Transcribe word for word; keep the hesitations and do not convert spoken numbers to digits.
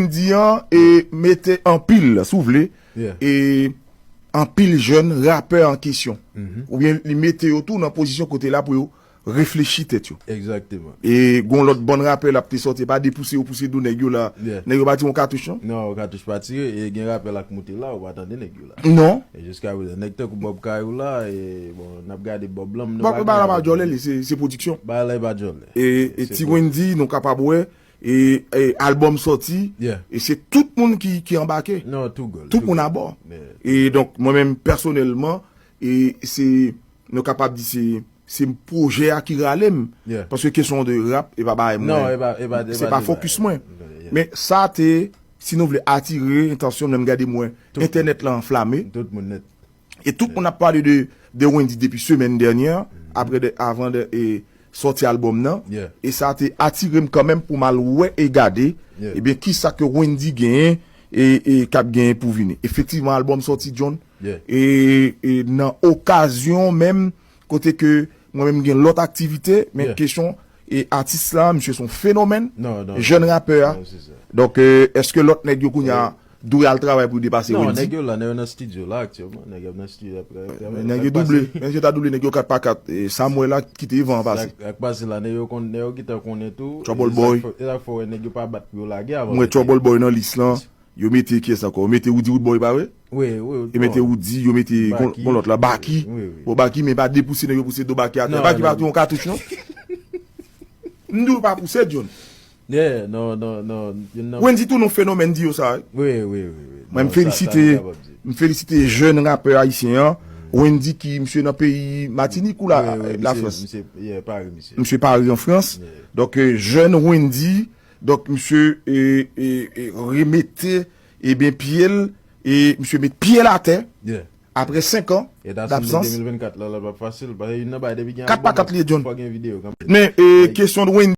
Wendy an e mete anpil, si w vle, Yeah. e anpil jèn rapè an kesyon. Mhm. Oubyen li mete yo tou nan pozisyon kote la pou yo reflechi tèt yo. Egzakteman. E gon lòt bann rapè l ap te sòti, pa de pouse yo pouse do nèg yo la. Yeah. Nèg yo pa tire yon katouch non. Non, katouch pa tire, e gen rapè l ak moute la, ou pa tande nèg yo la. Non. E jiska prezan, nèg tankou Bob Kayou la, e bon, n ap gade Bob lan, nou Bon, pa ba la gen pa djòlè li, se se pwodiksyon. Ba la e pa djòlè. E, e Se ti pou- Wendy, nou kapab wè, e, e albòm sòti, Yeah. e se tout moun ki, ki anbake. Non, tou gòl. Tout moun abò. Yeah. E donk, mwen menm, pèsonèlman, e se, nou kapab di se, se pwojè a ki rale m. Yeah. Paske kesyon de rap, e pa bagay mwen. Non, e pa, e pa, e Se pa pa de fokis bagay. Mwen. Yeah. Men sa te, si nou vle atire entansyon m, lè m gade mwen, Tout. Entènèt la anflame. Tout moun nèt. E tout moun ap pale de, de Wendy depi semèn dènyè, apre de, avan de, e, sòti albòm nan. Yeah. E sa te atire m kanmenm pou m al wè e gade, Yeah. ebyen, kisa ke Wendy genyen e, e k ap genyen pou vini. Efektivman, albòm sòti, John. Yeah. E, e nan okazyon menm, kote ke mwen menm gen lòt aktivite, men Yeah. kesyon e atis la, misye se yon fenomèn, Non, non, jèn non. rapè a. Non, se sa. Donk, e, èske lòt nèg yo kounye a dwe al travay pou depase Non, Wendy? Nèg yo la, nèg yo nan studio la aktyèlman. Nèg yo nan studio ap travay. Nèg yo double. Menm si yo ta double nèg yo kat pa kat, e, sa m wè la ki te van an pase. Ak pase la, nèg yo konn, nèg yo gentan konnen tou. Trouble E Boy. Sa k fè, e sa k fè wè nèg yo pa bat pou yo lage avan. Mwen, Trouble Boy nan lis lan. Yo mete kiyès ankò? Yo mete Roody Roodboy, pa vre? Wi, wi. Yo mete Roody, yo mete gon Baky. Gon lòt la, Baky. Wi, wi. Bon, Baky, men pa depouse nèg yo pouse do Baky atè. Non, Baky pa non. tou yon katouch non. M di w pa pouse, John. Yeah, non, non, non. Youn nan Wendy tou nou fenomèn di yo sa, wi. Wi, wi, wi, wi. Mwen, m Non, sa, sa felisite, nou kapab di. M felisite jèn rapè ayisyen an, Wendy ki misye nan peyi Matinik ou la, Wi, wi, la misye, Frans. Misye, yeah, Paris, misye. Misye Paris an Frans. Yeah. Donk, e, jèn Wendy, donk, misye e, e, e, remete, ebyen, pye l, e misye met pye l atè, Yeah. apre senk an E ta dabsans. Demen vennkat la, la pa fasil. Paske youn nan bay depi gen Kat pa kat li ye, John. Fò gen videyo kanmenm. Men, e, kesyon de Wendy,